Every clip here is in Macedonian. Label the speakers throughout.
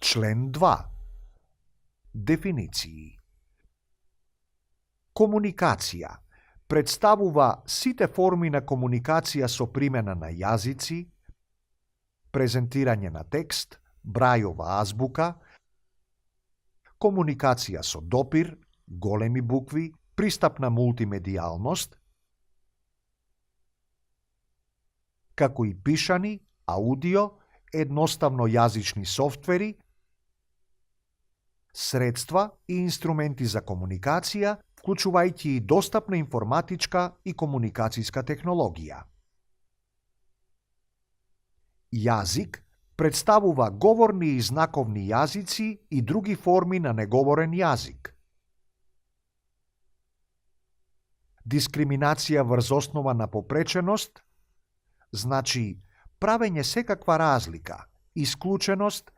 Speaker 1: Член 2. Дефиниции. Комуникација представува сите форми на комуникација со примена на јазици, презентирање на текст, брајова азбука, комуникација со допир, големи букви, пристапна мултимедијалност, како и пишани, аудио, едноставно јазични софтвери, средства и инструменти за комуникација, вклучувајќи и достапна информатичка и комуникацијска технологија. Јазик представува говорни и знаковни јазици и други форми на неговорен јазик. Дискриминација врз основа на попреченост значи правење секаква разлика, исклученост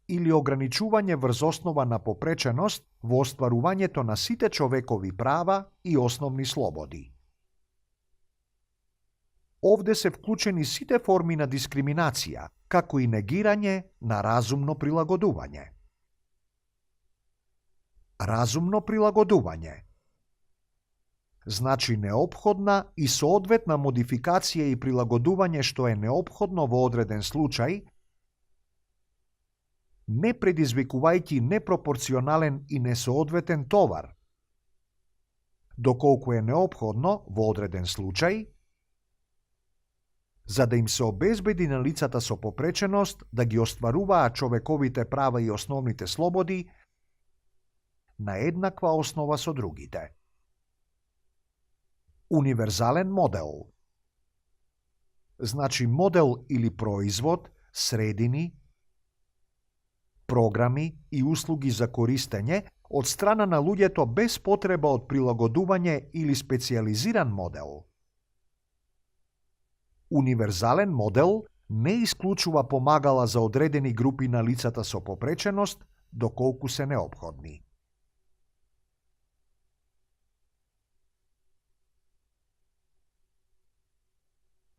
Speaker 1: или ограничување врз основа на попреченост во остварувањето на сите човекови права и основни слободи. Овде се вклучени сите форми на дискриминација, како и негирање на разумно прилагодување. Разумно прилагодување значи неопходна и соодветна модификација и прилагодување што е неопходно во одреден случај, не предизвикувајќи непропорционален и несоодветен товар, доколку е неопходно во одреден случај, за да им се обезбеди на лицата со попреченост да ги остваруваат човековите права и основните слободи на еднаква основа со другите. Универзален модел значи модел или производ, средини, програми и услуги за користење од страна на луѓето без потреба од прилагодување или специјализиран модел. Универзален модел не исклучува помагала за одредени групи на лицата со попреченост, доколку се неопходни.